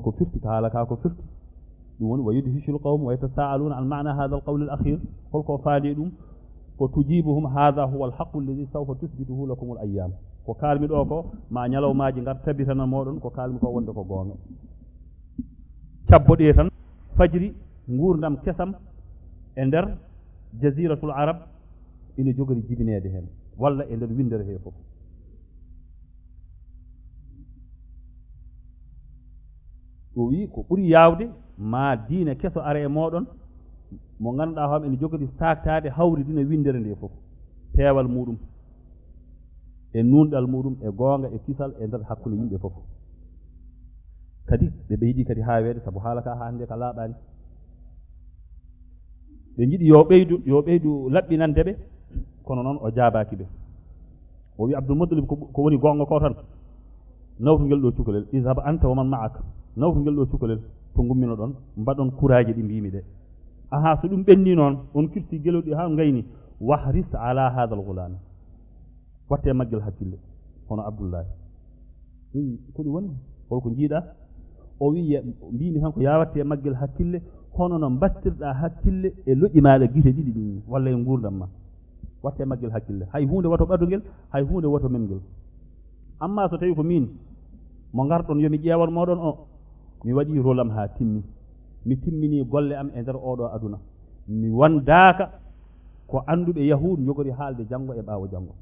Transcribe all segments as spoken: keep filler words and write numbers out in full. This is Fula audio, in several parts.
Ko firti, ko haala ka ko firti. Ɗum woni, "Wa yudhishul qawm wa yatasaaluna an maana hadha al qawl al akhir." Holko faali ɗum? "Fa tujibuhum, hadha huwa al haqqu alladhi sawfa tuthbituhu lakum al ayyam." Ko kalmi ɗo ko, ma ñalawmaaji ngar tabitana moɗon ko kalmi ko wonde ko goonga. Cabbo ɗe tan, fajri, nguurndam kesam e nder jaziratul arab ina jogori jibineede heen, walla e nder winndere hee fof. O wii, ko ɓuri yaawde, ma diine keso ara e mooɗon, mo ngannduɗaa hoom ene jogori saaktaade hawri dina winndere nde fof, peewal muɗum, e nuunɗal muɗum, e goonga, e kisal, e nder hakkunde yimɓe fof. Kadi ɓe ɓeydi kadi haaweede, sabu haala ka haa hannde ka laaɓaani. Ɓe njiɗi yo ɓeydu, yo ɓeydu laɓɓinande ɓe, kono noon o jaabaaki ɓe. O wi Abdul Muttalib, ko, ko woni goonga ko tan, nawtu ngel ɗo cukalel, "Izhab anta wa man ma'ak." Nawtu ngel ɗo cukalel, to ngummino ɗon, mbaɗon kuraaji ɗi mbiimi ɗe. Aha, so ɗum ɓenni noon, on kirsi gelooɗi haa ngayni, "Wahris ala hadha al ghulam." Watte maggel hakkille, hono Abdullahi. Ɗum wi, "Ko ɗum woni? Holko njiiɗa?" O wi, "Ya-, mbiimi tan ko ya watte maggel hakkille, hono no mbattirɗa hakkille e loƴi maaɗa gite ɗiɗi ɗin, walla e nguurndam ma. Watte maggel hakkille. Hay huunde woto ɓadugel, hay huunde woto memgel. Amma so tawi ko min mo ngarɗon yo mi ƴeewan mooɗon o, mi waɗi rôle am haa timmi. Mi timmini golle am e nder oɗo aduna. Mi wondaaka ko annduɓe Yahuud njogori haalde janngo e ɓaawo janngo.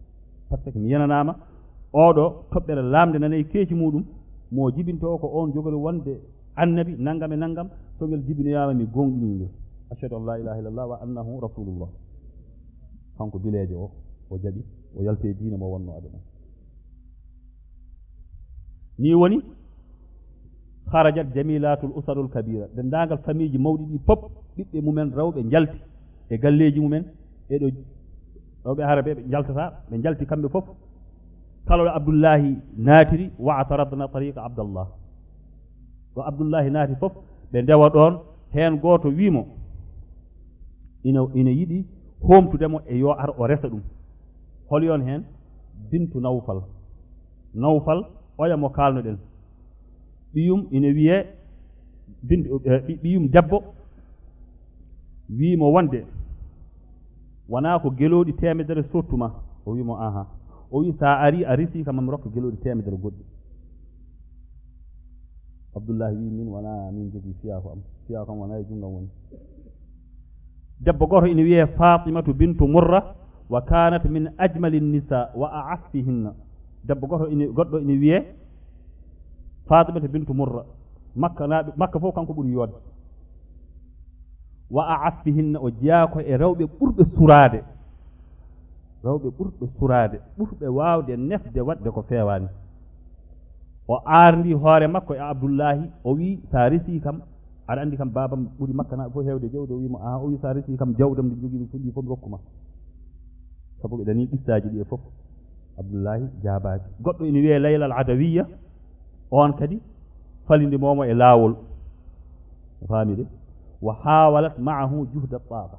Par ce que mi yenanaama oɗo toɓɓere lamnde nanay keeci muɗum, mo jibinto o ko on jogori wonde annabi, nangam e nangam, so ngel jibinoyaama mi gooŋɗini ngel. Ashhadu an la ilaha illallah wa annahu rasulullah." Kanko bileejo o, o jaɓi, o yalti e diina mo wonno aduna. Ni woni, kharajat jamilatul usarul kabira, denndaangal famiiji mawɗi ɗi pop, ɓiɓɓe mumen rewɓe njalti e galleeji mumen, e ɗo, ɗo ɓe hara ɓe, ɓe njaltata, ɓe njalti kamɓe fof. Kala ɗo Abdullahi naatiri, wa ataradna tariqa Abdallah. Ɗo Abdullahi naati fof, ɓe ndewa ɗoon, heen gooto wii mo, ina, ina yiɗi hoomtude mo e yo ar o resa ɗum. Holi on heen? Bintu Nawfal. Nawfal, oya mo kaalnoɗen. Ɓiyum ina wiyee, bintu, eh, ɓi-, ɓiyum debbo wii mo wonde wonaa ko gelooɗi teemedere sottu ma. O wii mo, "Aha." O wii, "Sa ari, a resi kam, ma mi rokka gelooɗi teemedere goɗɗi." Abdullahi wii, "Min wonaa min jogii fiyaaku am. Fiyaaku am wonaa e junngo am woni." Debbo gooto ina wiyee Fatimatu bintu Murra, wa kanat min ajmali nisa wa aaffihinna. Debbo gooto ina, goɗɗo ina wiyee Fatimatu bintu Murra. Makka naaɓe, Makka fof kanko ɓuri yooɗde. Wa aaffihinna, o jeyaa ko e rewɓe ɓurɓe suraade. Rewɓe ɓurɓe suraade, ɓurɓe waawde nefde waɗde ko feewaani. O aarndi hoore makko e Abdullahi, o wii, "Sa resi kam, aɗa anndi kam baabam ɓuri Makka naaɓe fof heewde jawdi." O wii mo, "Aha." O wii, "Sa resi kam, jawdam ndi jogiimi fof ndi fof mi rokku ma." Sabu ɓe dani qissaaji ɗi e fof. Abdullahi jaabaaki. Goɗɗo ina wiyee Layla al Adawiya, on kadi falindinoomo e laawol. A faami de? Wa haawalat maahu juhda taaqa.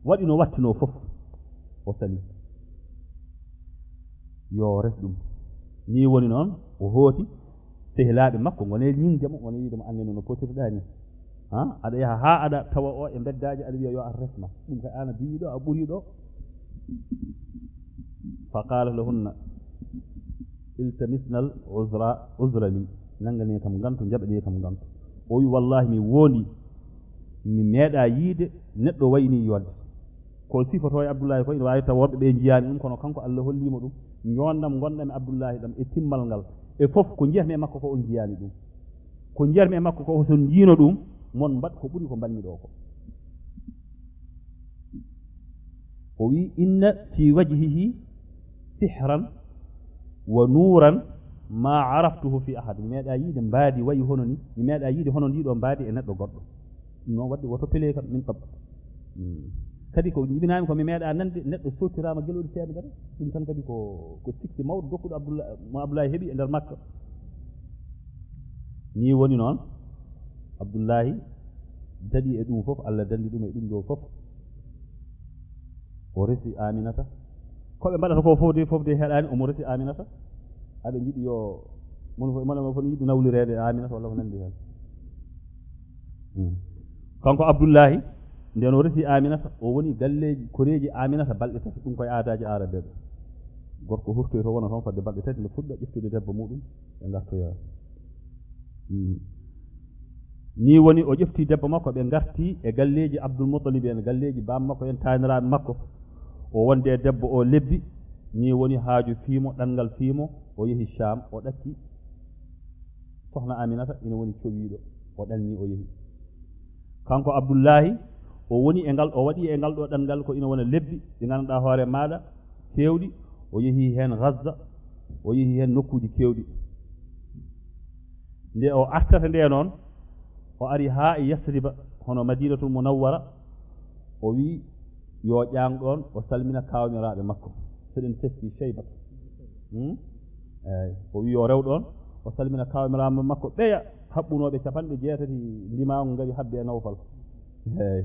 Waɗi no wattinoo fof, o sali. Yo res ɗum. Ni woni noon, o hooti sehilaaɓe makko, ngone ñiŋde mo, ngone wiide mo, "Anne no, no potirɗaa ni. Ha? Aɗa yaha haa aɗa tawa o e mbeddaaji, aɗa wiya yo ar resma. Ɗum kay aan a diwii ɗo, a ɓurii ɗo." Fa qaala lahunna, "Iltamisna al uzra, uzra li." Nanngani kam ngantu, njaɓani kam ngantu. O wi, "Wallahi, mi wondi, mi meeɗa yiide neɗɗo wayi ni yodde." Ko sifotoo e Abdullahi ko ina waawi taw worɓe ɓe njiyaani ɗum, kono kanko Allah holliimo ɗum. Njoondam ngonɗam e Abdullahi ɗam e timmal ngal e fof ko njiyatmi e makko ko on njiyaani ɗum. Ko njiyatmi e makko ko so on njiino ɗum, mon mbaɗ ko ɓuri ko mbaɗmi ɗo ko. O wi, "Inna fi wajhihi sihran wa nuuran ma araftuhu fi ahad." Mi meeɗa yiide mbaadi wayi hono ni, mi meeɗa yiide hono ndi ɗo mbaadi e neɗɗo goɗɗo. Ɗum noon waɗde woto pele kam min qabl. Hmm. Kadi ko jibinaami ko mi meeɗa nande neɗɗo sottiraama gelooɗi teemedere. Ɗum tan kadi ko, ko sikki mawɗo dokkuɗo Abdullah, mo Abdullahi heɓi e nder Makka. Ni woni noon, Abdullahi daɗi e ɗum fof, Allah dandi ɗum e ɗum ɗo fof. O resi Aminata. Ko ɓe mbaɗata ko fof de, fof de heɗaani, omo resi Aminata. Aɓe njiɗi yo, mon fof, mon fof yiɗi nawlireede Aminata walla ko nanndi heen. Mm. Kanko Abdullahi, nden o resi Aminata, o woni galleeji, koreeji Aminata balɗe tati, ɗum koye aadaaji Aarabeeɓe. Gorko hurtoyto wona toon fodde balɗe tati, nde fuɗɗa ƴeftude debbo muɗum, ɓe ngartoya. Mm. Ni woni o ƴefti debbo makko, ɓe ngarti e galleeji Abdul Muttalib en, galleeji baam makko en, taaniraaɓe makko. O wonde e debbo o lebbi, ni woni haaju fiimo, ɗanngal fiimo, o yehi Sham, o ɗacci sohna Aminata, ina woni cowiiɗo, o ɗanni, o yehi. Kanko Abdullahi, o woni e ngal, o waɗi e ngal ɗo ɗanngal ko ina wona lebbi ɗi ngannduɗaa hoore maaɗa keewɗi, o yehi heen Gaza, o yehi heen nokkuuji keewɗi. Nde o artata nde noon, o ari haa e Yasriba, hono Madinatul Munawwara, o wi yo ƴaang ɗoon, o salmina kaamiraaɓe makko. So ɗen teski Shaybatu. Hmm? Eey, o wi yo rew ɗoon, o salmina kaamiraaɓe makko ɓeya haɓɓunooɓe capanɗe jeetati ndimaagu ngari haɓde e Nawfal. Eey.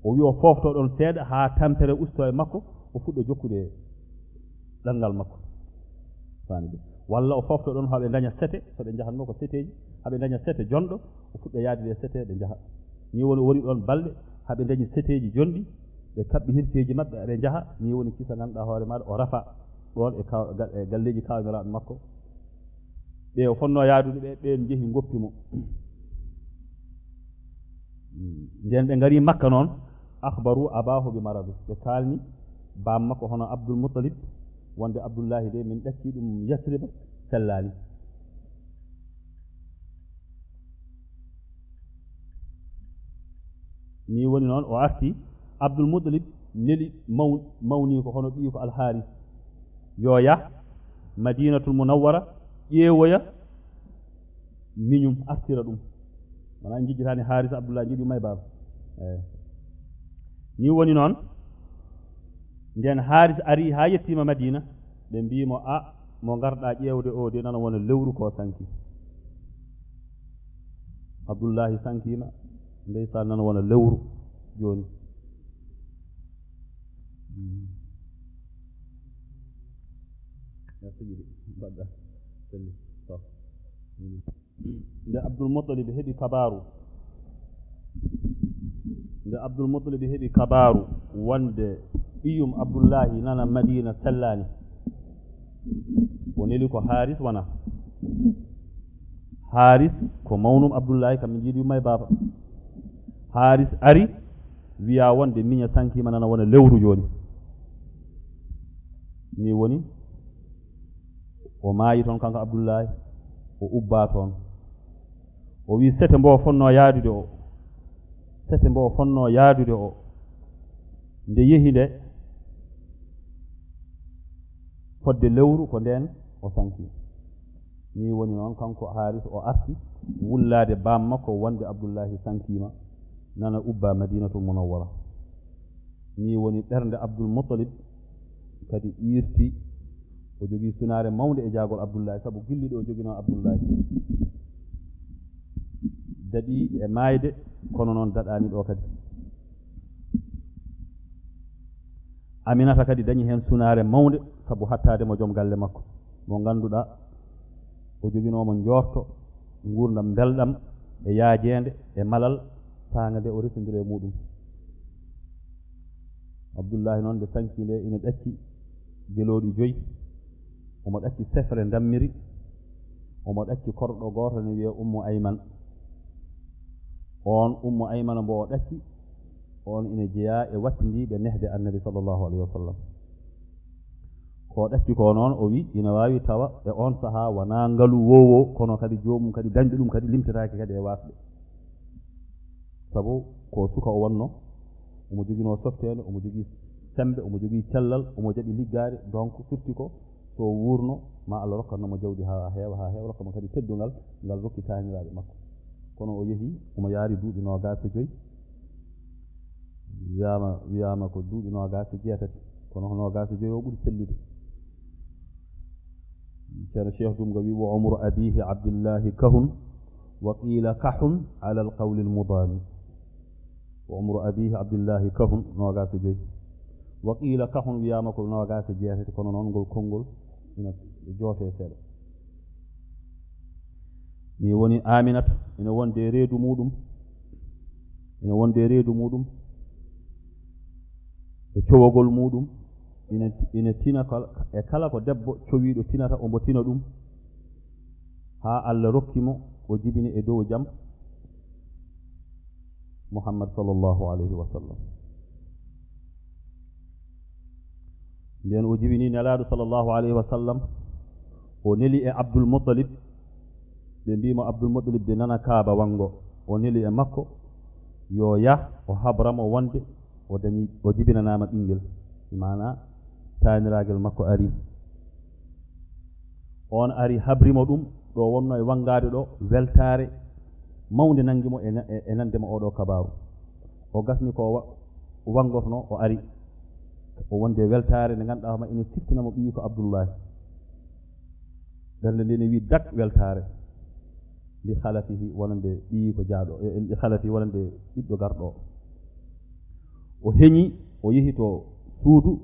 O wi o foofto ɗoon seeɗa haa tampere usto e makko, o fuɗɗa jokkude ɗanngal makko. Faami de? Walla o foofto ɗoon haa ɓe ndaña sete, so ɓe njahatnoo ko seteeji, haa ɓe ndaña sete jonɗo, o fuɗɗa yahde e sete, ɓe njaha. Ni woni o woni ɗoon balɗe, haa ɓe ndañi seteeji jonɗi, ɓe kaɓɓi hirteeji maɓɓe, haa ɓe njaha. Ni woni kisa ngannduɗaa hoore maaɗa, o rafa ɗoon e kaw-, ga-, e galleeji kaamiraaɓe makko. Ɓe o fonnoo yahdude ɓe, ɓeen njehi ngoppi mo. Nden ɓe ngari Makka noon, akhbaru abahu bi maradi. Ɓe kaalni baam makko hono Abdul Muttalib, wonde Abdullahi de min ɗacci ɗum Yasriba, sellaani. Ni woni noon o arti, Abdul Muttalib neli maw-, mawni ko hono ɓiyi ko Al Haris, yo yah Madinatul Munawwara, ƴeewoya miñum, artira ɗum. Wonaa njejjitaani Haris Abdullah, njeɗi may baaba. Eey. Ni woni noon, nden Haris ari haa yettiima Madina, ɓe mbii mo, "A, mo ngarɗaa ƴeewde o de nana wona lewru ko sanki." Abdullahi sankiima, ndeysaan, nana wona lewru jooni. Mm. Ya seydi, mbaɗɗa selli. To. Mm. Nde Abdul Muttalib heɓi kabaaru, nde Abdul Muttalib heɓi kabaaru wonde ɓiyum Abdullahi nana Madina sellaani, o neli ko Haris wona. Haris ko mawnum Abdullahi, kam min njiidi yumma e baaba. Haris ari, wiya wonde miña sankiima nana wona lewru jooni. Ni woni, o maayi toon kanko Abdullahi, o ubbaa toon. O wi sete mbo o fonnoo yaadude o, sete mbo o fonnoo yaadude o, nde yehi nde, fodde lewru ko ndeen o sanki. Ni woni noon kanko Haris o arti wullaade baam makko wonde Abdullahi sankiima, nana ubbaa Madinatul Munawwara. Ni woni ɓernde Abdul Muttalib kadi iirti, o jogii sunaare mawnde e jaagol Abdullahi, sabu gilli ɗo o joginoo Abdullahi. Daɗii e maayde, kono noon daɗaani ɗo kadi. Aminata kadi dañi heen sunaare mawnde, sabu hattaade mo joom galle makko, mo ngannduɗaa o joginoo mo njoorto, nguurndam mbelɗam, e yaajeende, e malal, saanga nde o resondiri e muuɗum. Abdullahi noon, nde sanki nde, ina ɗacci gelooɗi joyi, omo ɗacci sefre ndammiri, omo ɗacci korɗo gooto ne wiyee Ummu Ayman. Oon Ummu Aymana mbo o ɗacci, oon ina jeyaa e wattindiiɓe nehde Annabi sallallahu alayhi wa sallam. Ko o ɗacci ko noon, o wi ina waawi tawa e oon sahaa wonaa ngalu woowo, kono kadi joomum kadi dañɗo ɗum kadi limtetaake kadi e waasɓe. Sabu ko suka o wonno, omo joginoo softeende, omo jogii semmbe, omo jogii cellal, omo jaɓi liggaade, donc firti ko so o wuurno, ma Allah rokkanno mo jawdi haa heewa, haa heewa, rokka mo kadi teddungal ngal rokki taaniraaɓe makko. Kono o yehi, omo yaari duuɓi noogaas e joy. Wiyaama, wiyaama ko duuɓi noogaas e jeetati, kono ko noogaas e joy o ɓuri sellude. Ceerno Cheikh Dumga wi, "Wa umru abihi Abdillahi kahun, wa qiila kahun ala alqawli almudami." Wa umru abihi Abdillahi kahun, noogaas e joy. Wa qiila kahun, wiyaama ko noogaas e jeetati, kono noon ngol konngol ina joofe seeɗa. Ni woni Aminata ina wonde e reedu muuɗum, Ina wonde reedu muɗum e cowogol muɗum, ina, ina tina kal-, e kala ko debbo cowiiɗo tinata, omo tina ɗum, haa Allah rokki mo o jibini e dow jam Muhammad sallallahu alayhi wa sallam. Nden o jibini Nelaaɗo sallallahu alayhi wa sallam, o neli e Abdul Muttalib. Ɓe mbii mo Abdul Muttalib de nana Kaaba wanngo. O neli e makko yo yah, o habra mo wonde o dañi, o jibinanaama ɓinngel. Maanaa, taaniraagel makko ari. On ari habri mo ɗum, ɗo wonno e wanngaade ɗo, weltaare mawnde nanngi mo e na-, e, e nande mo oɗo kabaaru. O gasni ko wa-, wanngotno, o ari. O wonde weltaare nde ngannduɗaa hooma ina siftina mo ɓiyi ko Abdullahi. Ɓernde nde ne wi dak weltaare. Li khalafihi wonande ɓiyi ko jaaɗo, e, li khalafihi wonande ɓiɗɗo garɗo o. O heñi, o yehi to suudu,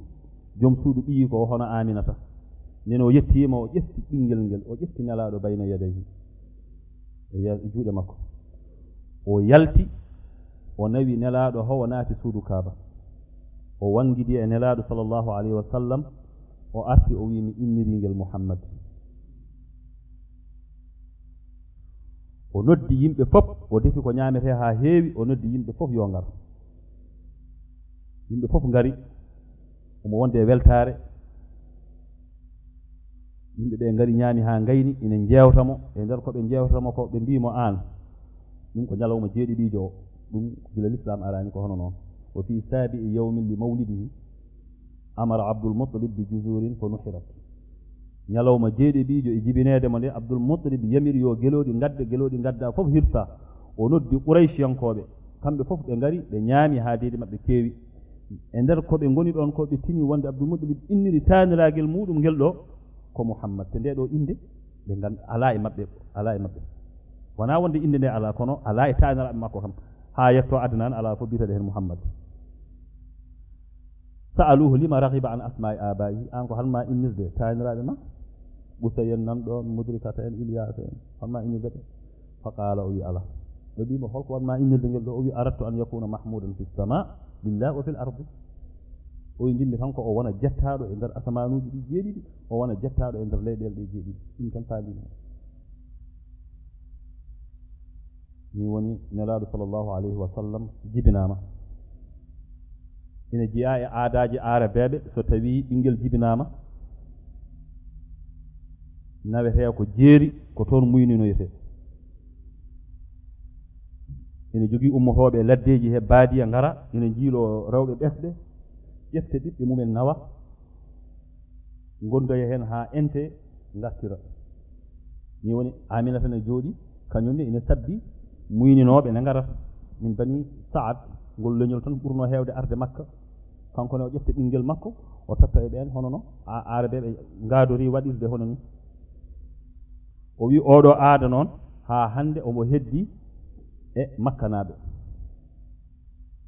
joom suudu ɓiyi ko hono Aminata. Nden o yettiima, o ƴefti ɓinngel ngel, o ƴefti Nelaaɗo bayna yadayhi, e ya-, juuɗe makko. O yalti, o nawi Nelaaɗo, haw o naati suudu Kaaba. O wanngidi e Nelaaɗo sallallahu alayhi wa sallam, o arti, o wi mi inniri ngel Muhammad. O noddi yimɓe fof, o defi ko ñaametee haa heewi, o noddi yimɓe fof yo ngar. Yimɓe fof ngari, omo wonde e weltaare. Yimɓe ɓe ngari, ñaami haa ngayni, ina njeewta mo. E nder ko ɓe njeewtata mo ko, ɓe mbii mo aan, ɗum ko ñalawma jeeɗiɗiijo o, ɗum gila Lislaam araani ko hono noon. O fii saabi'i yawmin li mawlidihi, amara Abdul Muttalib bi juzurin fa nuhirat. Ñalawma jeeɗiɗiijo e jibineede mo nde, Abdul Muttalib yamiri yo gelooɗi ngadde, gelooɗi ngadda fof hirsa. O noddi Quraysiyankooɓe, kamɓe fof ɓe ngari, ɓe ñaami haa deedi maɓɓe keewi. E nder ko ɓe ngoni ɗoon ko, ɓe tini wonde Abdul Muttalib inniri taaniraagel muuɗum ngel ɗo ko Muhammad. Te nde ɗo innde ɓe ngan-, alaa e maɓɓe, alaa e maɓɓe. Wonaa wonde innde nde alaa, kono alaa e taaniraaɓe makko kam. Haa yetto aduna, alaa fof biyeteeɗo heen Muhammad. Sa'aluhu lima raghiba an asma'i abaihi, aan ko hol ma innirde taaniraaɓe ma? Qusay en nan ɗoon, Mudrikata en, Ilyaasa en, hol ma innirde ɓe? Fa qaala, o wi alaa. Ɓe mbii mo, hol ko hol ma innirde ngel ɗo? O wi, aradtu an yakuna mahmudan fi sama lillah wa fil ardi. O wi, njiɗmi tan ko o wona jettaaɗo e nder asamaanuuji ɗi jeeɗiɗi, o wona jettaaɗo e nder leyɗeele ɗe jeeɗiɗi. Ɗum tan faami mo. Ni woni Nelaaɗo sallallahu alayhi wa sallam jibinaama. Ina jeyaa e aadaaji aarabeeɓe, so tawii ɓinngel jibinaama, nawetee ko jeeri, ko toon muyninoytee. Ina jogii ummotooɓe e laddeeji he baadiya ngara, ina njiiloo rewɓe ɓesɓe, ƴefta ɓiɓɓe mumen nawa, ngondoya heen haa ente, ngartira. Ni woni Aminata ne jooɗi, kañum ne ina sabbi muyninooɓe ne ngarata min Bani Saad, ngol leñol tan ɓurnoo heewde arde Makka. Kanko ne o ƴetta ɓinngel makko, o totta e ɓeen hono no a-, Aarabeeɓe ngaadori waɗirde hono ni. O wi oɗo aada noon, haa hannde omo heddi e Makkanaaɓe.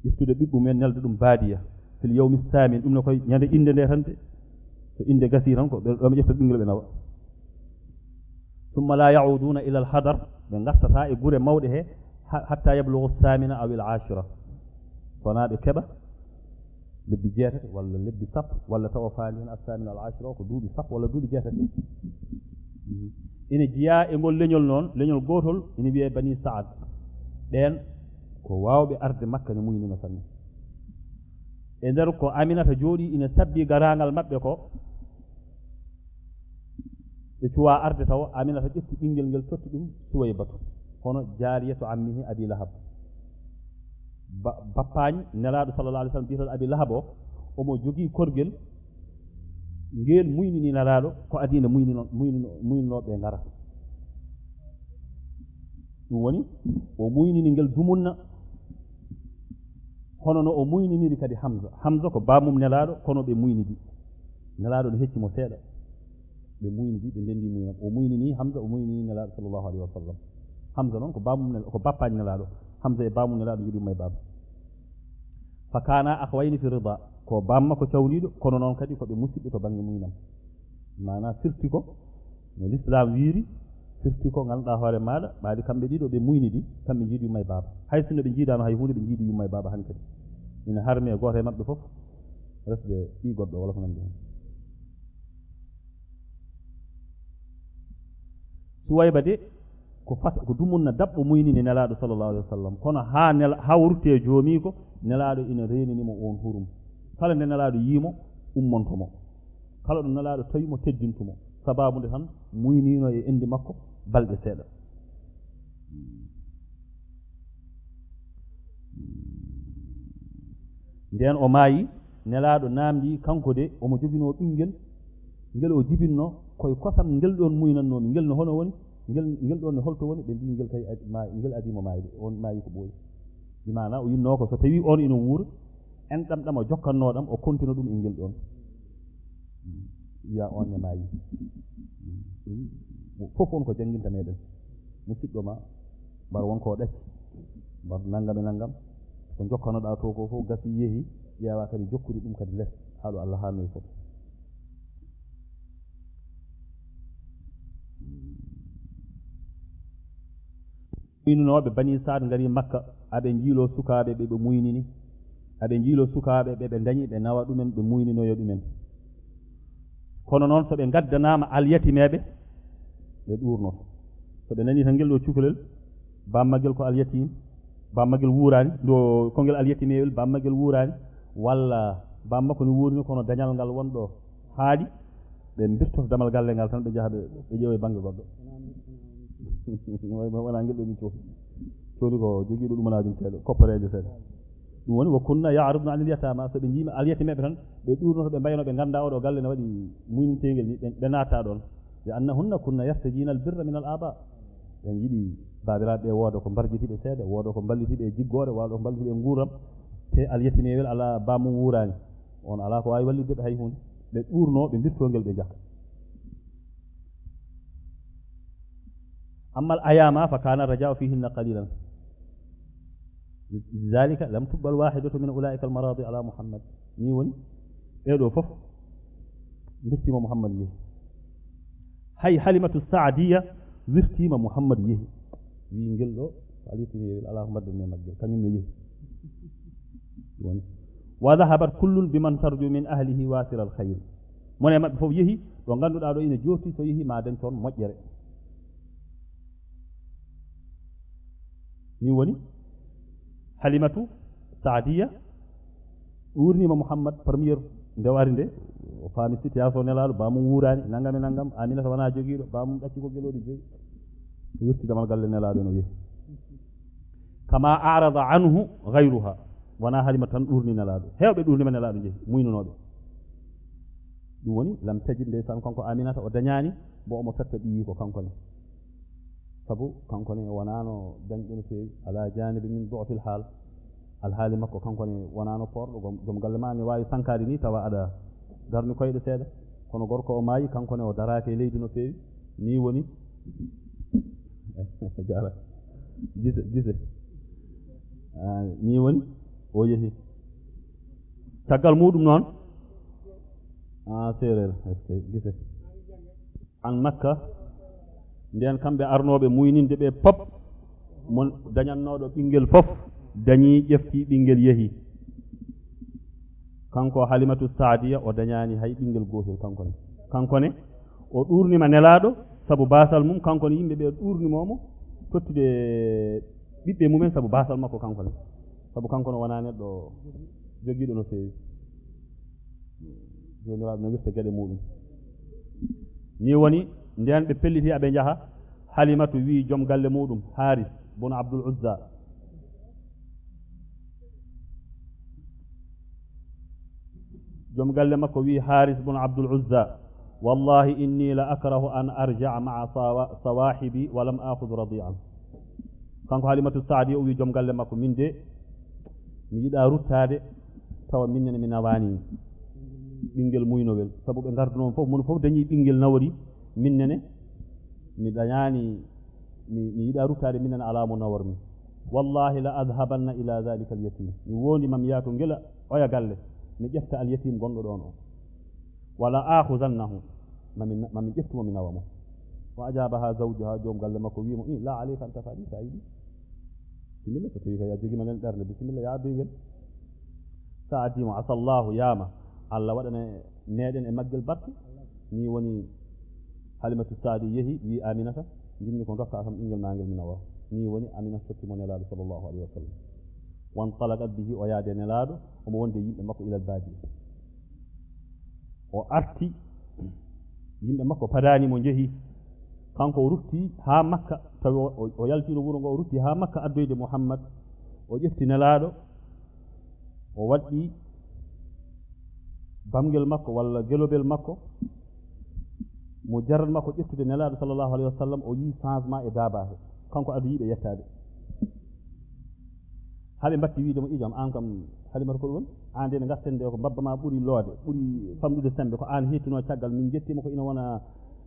Ƴeftude ɓiɓɓe mumen, nelda ɗum baadiya. Fil yawmi saamin, ɗum ne koye ñande innde nde tan de. So innde gasii tan, ko ɓe ɗo ɓe ƴetta ɓinngel ɓe nawa. Summa la ya'uduna ila al hadar, ɓe ngartata e gure mawɗe he, ha-, hatta yablughu samina aw al ashira. Wonaa ɓe keɓa lebbi jeetati walla lebbi sappo, walla tawa faali heen assamin al ashira o ko duuɓi sappo walla duuɓi jeetati. Mhm. Ina jeyaa e ngol leñol noon, leñol gootol ina wiyee Bani Saad. Ɓeen ko waawɓe arde Makka ne muynina sanne. E nder ko Aminata jooɗii ina sabbi garaangal maɓɓe ko, ɓe cuwaa arde tawa, Aminata ƴetti ɓinngel ngel, totti ɗum Suwaybatu, hono jaariyatu ammihi Abi Lahab. Ba-, bappaañ Nelaaɗo sallallahu alaihi wasallam, biyeteeɗo Abi Lahab o, omo jogii korgel ngel muynini Nelaaɗo, ko adii nde muynino-, muynuno-, muyninooɓe ngara. Ɗum woni, o muynini ngel dumunna, hono no o muyniniri kadi Hamza. Hamza ko bammum Nelaaɗo, kono ɓe muynidi. Nelaaɗo ne hecci mo seeɗa. Ɓe muynidi, ɓe ndenndi muynam. O muynini Hamza, o muynini Nelaaɗo sallallahu alaihi wasallam. Hamza noon ko bammum Nel-, ko bappaañ Nelaaɗo. Hamza e bammum Nelaaɗo njoɗi umma e baaba. Fa kana akhawayni fi rida. Ko bamma ko cawliiɗo, kono noon kadi ko ɓe musiɓɓe to bannge muynam. Maanaa firti ko no Lislaam wiiri, Firti ko ngannduɗaa hoore maaɗa, ɓaadi kamɓe ɗiɗo ɓe muynidi, kamɓe njiidi yumma e baaba. Hay sinno ɓe njiidaano hay huunde, ɓe njiidi yumma e baaba hankadi. Ina harmi e gooto e maɓɓe fof resde ɓii goɗɗo walla ko nanndi heen. Suwayba de, ko fat-, ko dumunna daɓɓo muynini Nelaaɗo sallallahu alayhi wa sallam. Kono haa nela-, haa o rutti e joomiiko, Nelaaɗo ina reenini mo oon hurum. Kala nde Nelaaɗo yii mo, ummonto mo. Kala ɗo Nelaaɗo tawi mo, teddintu mo. Sabaabu nde tan muynino e enndi makko balɗe seeɗa. Ndeen o maayi, Nelaaɗo naamndii kanko de, omo joginoo ɓinngel, ngel o jibinno, koye kosam ngel ɗoon muynannoomi. Ngel no hono woni? Ngel, ngel ɗoon ne holto woni? Ɓe mbii, ngel kay ad-, ma-, ngel adii mo maayde, oon maayi ko ɓooyi. Bi maana o yinnoo ko so tawii oon ina wuura, enɗam ɗam o jokkannoo ɗam, o kontina ɗum e ngel ɗoon. Wiya oon ne maayi. Ɗum fof won ko jannginta meɗen. Musidɗo ma, mbar won ko ɗacci, mbar nanngam e nanngam. Ko jokkanoɗaa to ko fof gasi, yehi, ƴeewa kadi jokkudi ɗum kadi les, haa ɗo Allah haannoyi fof. Muynunooɓe Bani Saad ngari Makka, aɓe njiiloo sukaaɓe ɓe ɓe muynini, aɓe njiiloo sukaaɓe ɓe ɓe ndañi, ɓe nawa ɗumen, ɓe muyninoya ɗumen. Kono noon, so ɓe ngaddanaama alyatimeeɓe, ɓe ɗuurnoto. So ɓe nanii tan ngel ɗo cukalel, baammagel ko alyatim, baammagel wuuraani, ɗo ko ngel alyatimeewel, baammagel wuuraani, walla baammakko ne wuurni, kono dañal ngal won ɗo haaɗi, ɓe mbirtoto damal galle ngal tan, ɓe njaha ɓe, ɓe ƴeewa e bannge goɗɗo. Wona ngel ɗo min cohli. Cohli ko jogiiɗo ɗumanaajum seeɗa, koppareejo seeɗa. Ɗum woni, "Wa kunna ya'rudna anil yatama", so ɓe njiima alyatimeeɓe tan, ɓe ɗuurnoto, ɓe mbayno, ɓe ngannda oɗo galle ne waɗi muynintengel ni, ɓe, ɓe natta ɗon. "Li annahunna kunna yartajina al birra min al aba." Ɓen yiɗi baabiraaɓe ɓe wooda ko mbarjiti ɓe seeɗa, wooda ko mballiti ɓe e jiggoore, wooda ko mballiti ɓe e nguurndam. Te alyatimeewel alaa bammum wuuraani. On alaa ko waawi wallitde ɓe hay huunde. Ɓe ɗuurno, ɓe mbirtoo ngel, ɓe njaha. Amma al ayama fa kana raja'u fihinna qalilan. Lidhalika lam tuqbal wahidatu min ulaika al maradi ala Muhammad. Ni woni, ɓeeɗo fof mbirtiima Muhammad yehi. Hay Halimatu Saadiya wirtiima Muhammad yehi. Wi ngel ɗo, ko alyatimeewel, alaa ko mbaɗden e maggel, kañum ne yehi. Ɗum woni, "Wa dhahabat kullun biman tarju min ahlihi wasila al khayr." Mone maɓɓe fof yehi ɗo ngannduɗaa ɗo ina jooti, so yehi ma dañ toon moƴƴere. Ni woni, Halimatu Saadiya ɗuurniima Muhammad, première nde o ari nde, o faami situation nelaaɗo, baamum wuuraani, nanngam e nanngam, Aminata wonaa jogiiɗo, baamum ɗacci ko gelooɗi joyi. O wirti damal galle nelaaɗo, no yehi. Kama arada anhu gayruha, wonaa Halimatu tan ɗuurni nelaaɗo, heewɓe ɗuurniima nelaaɗo, njehi, muynunooɓe. Ɗum woni, lam tajid, ndeysaan, kanko Aminata, o dañaani mbo omo totta ɓiyiiko kanko ne. Sabu kanko ne wonaano dañɗo no feewi, ala janibi min du'fil haal. Alhaali makko kanko ne wonaano poorɗo, gom-, joom galle ma ne waawi sankaade ni tawa aɗa darni koyɗe seeɗa. Kono gorko o maayi, kanko ne o daraaka e leydi no feewi. Ni woni, jaara, gise, gise. Ah, ni woni, o yehi. Caggal muɗum noon, ah, seereer, est-ce que, gise. An Makka, nden kamɓe arnooɓe muyninde ɓe pop, mo dañannooɗo ɓinngel fof, dañii, ƴefti ɓinngel, yehi. Kanko Halimatu Saadiya, o dañaani hay ɓinngel gootel kanko ne. Kanko ne, o ɗuurniima nelaaɗo sabu baasal mum, kanko ne yimɓe ɓe ɗuurnimo mo, tottude ɓiɓɓe mumen sabu baasal makko kanko ne. Sabu kanko ne wonaa neɗɗo jogiiɗo no feewi. Joomiraaɗo no wirta geɗe muɗum. Ni woni, nden ɓe pelliti aɓe njaha, Halimatu wi joom galle muɗum, Haris bun Abdul Uzza. Joom galle makko wi Haris bun Abdul Uzza, "Wallahi inni la akrahu an arja'a ma'a sawa-, sawahibi wa lam akhudh radi'an." Kanko Halimatu Saadi o wi joom galle makko, "Min de, mi yiɗa ruttaade tawa min nene mi nawaani ɓinngel muynowel, sabu ɓe ngarduno fof, mono fof dañi ɓinngel nawori, min nene mi dañaani, mi, mi yiɗa ruttaade min nene alaa mo nawormi. Wallahi la adhabanna ila dhalika al yatim." Mi wondi ma mi yaha to ngela oya galle, mi ƴefta al yatim gonɗo ɗon o. "Wala akhuzannahu." Ma mi, ma mi ƴeftu mo, mi nawa mo. Wa ajabaha zawjuha, joom galle makko wi'i mo, "I, la alayka, an tafaɗi, sa yiɗi. Bisimilla, so tawi kay a jogima nen ɓernde, bisimilla, ya addoy ngel. Sa addi mo, asallahu, yama, Allah waɗana meɗen e maggel barke." Ni woni Halimatu Saadi yehi, wi Aminata, "Jinmi ko dokka kam ɓinngel ma ngel mi nawa." Ni woni Aminata totti mo Nelaaɗo sallallahu alayhi wa sallam. Wan talaqat bihi, o yaade Nelaaɗo, omo wonde yimɓe makko ilal baadi. O arti, yimɓe makko padani mo, njehi. Kanko o rutti haa Makka, tawi o, o, o yaltino wuro ngo, o rutti haa Makka addoyde Muhammad. O ƴefti Nelaaɗo, o waɗɗi bamngel makko walla gelobel makko, mo jarrat makko ƴettude Nelaaɗo sallallahu alayhi wa sallam, o yii changement e daabaa he. Kanko adu yiɓe yettaade. Haa ɓe mbatti wiide mo, "Ijam, aan kam, Halimata, ko ɗum woni? Aan de, nde ngarten nde, ko mbabba ma ɓuri loode, ɓuri famɗude semmbe, ko aan heettinoo caggal, min njettii mo ko ina wona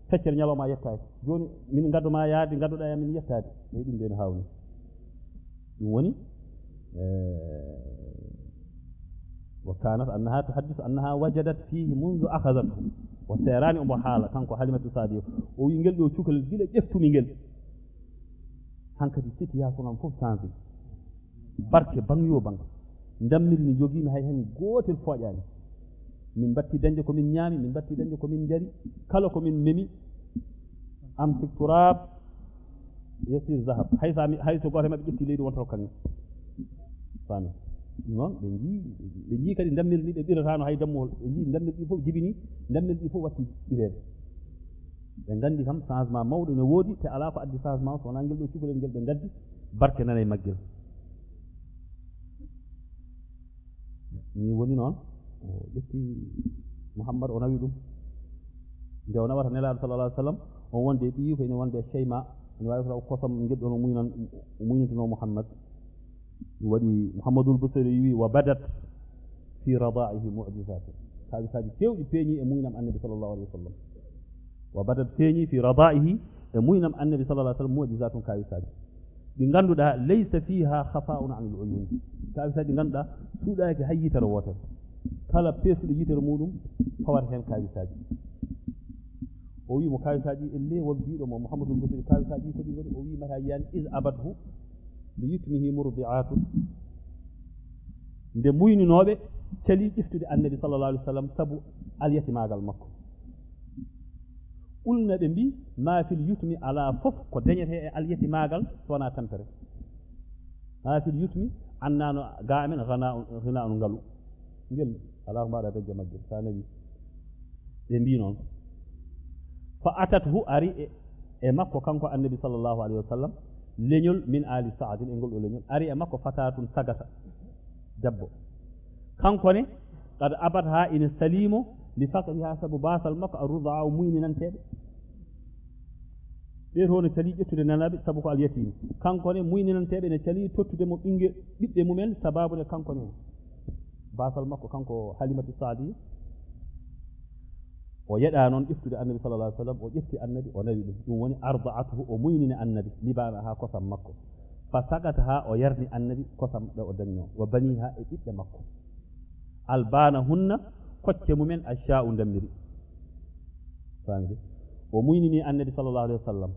feccere ñalawma yettaaki. Jooni, min ngaddo ma yaade, ngaddoɗaa e amen yettaade." Eyi, ɗum de no haawni. Ɗum woni, eh, wa kanat annaha tuhaddisu annaha wajadat fihi mundu akhadhathu. O seeraani omo haala, kanko Halimatu Saadiya. O wi, "Ngel ɗo cukalel, gila ƴeftumi ngel, hankadi situation am fof changé. Barke bang yo bang. Ndammiri ndi njogiimi hay heen gootel fooƴaani. Min mbatti dañde ko min ñaami, min mbatti dañde ko min njari. Kala ko min memi, amsik turab, yasir zahab. Hay so mi, hay so gooto e maɓɓe ƴetti leydi, wonta ko kaŋŋe." Faami? Ɗum noon, ɓe njii, ɓe njii kadi ndammiri ndi, ɓe ɓirataano hay dammuwol. Ɓe njii ndammiri ɗi fof jibini, ndammiri ɗi fof watti ɓireede. Ɓe nganndi kam changement mawɗo ne woodi, te alaa ko addi changement, so wonaa ngel ɗo cukalel ngel ɓe ngaddi, barke nana e maggel. Ni woni noon, o ƴetti Muhammad, o nawi ɗum. Nde o nawata Nelaaɗo sallallahu alaihi wasallam, on wonde e ɓiyi ko ene wonde e Shayma, ene waawi ko taw kosam ngel ɗon o muynan, o muynintuno Muhammad. Ɗum waɗi Muhammadul Busiri wi, "Wa badat fi radaihi mu'jizatun." Kaawisaaji keewɗi peeñi e muynam Annabi sallallahu alaihi wasallam. "Wa badat", feeñi, "fi radaihi", e muynam Annabi sallallahu alaihi wasallam, "mu'jizatun", kaawisaaji. Ɗi ngannduɗaa, "laysa fiha khafa'un anil uyun." Kaawisaaji ɗi ngannduɗaa, suuɗaaki hay yitere wootere. Kala peertuɗo yitere muɗum, fawata heen kaawisaaji. O wi mo kaawisaaji, elle won biiɗo mo Muhammadul Busiri, kaawisaaji ko ɗi ngoni? O wi, "Mata yiyaani?" "Iz abathu li yutmihi murdi'atun." Nde muyninooɓe cali ƴeftude Annabi sallallahu alaihi wasallam sabu alyatimaagal makko. Ulna ɓe mbi, "Ma fil yutmi, alaa fof ko dañetee e alyatimaagal so wonaa tampere. Ma fil yutmi, annano ga amen ghana'un, ghina'un ngalu. Ngel alaa ko mbaɗa dañde maggel, sa nawi." Ɓe mbi noon. Fa atathu, ari e, e makko kanko Annabi sallallahu alaihi wasallam, leñol min ali Sa'din, e ngol ɗo leñol, ari e makko fatatun sagata, debbo. Kanko ne, qad abatha, ina salimo, li faqriha, sabu baasal makko, arrudaa, o muyninanteeɓe. Ɓe to ne cali ƴettude nanaɓe, sabu ko alyatiim. Kanko ne, muyninanteeɓe ne cali tottude mo ɓinnge, ɓiɓɓe mumen, sababu ne kanko ne, baasal makko, kanko Halimatu Saadiya. O yeɗa noon ƴeftude Annabi sallallahu alaihi wasallam, o ƴefti Annabi, o nawi ɗum. Ɗum woni arda'athu, o muynini Annabi, libanaha, kosam makko. Fa saqataha, o yarni Annabi kosam ɗe o dañno, wa baniha, e ɓiɓɓe makko. Albanahunna, kocce mumen, asha'u, ndammiri. Faami de? O muynini Annabi sallallahu alaihi wasallam.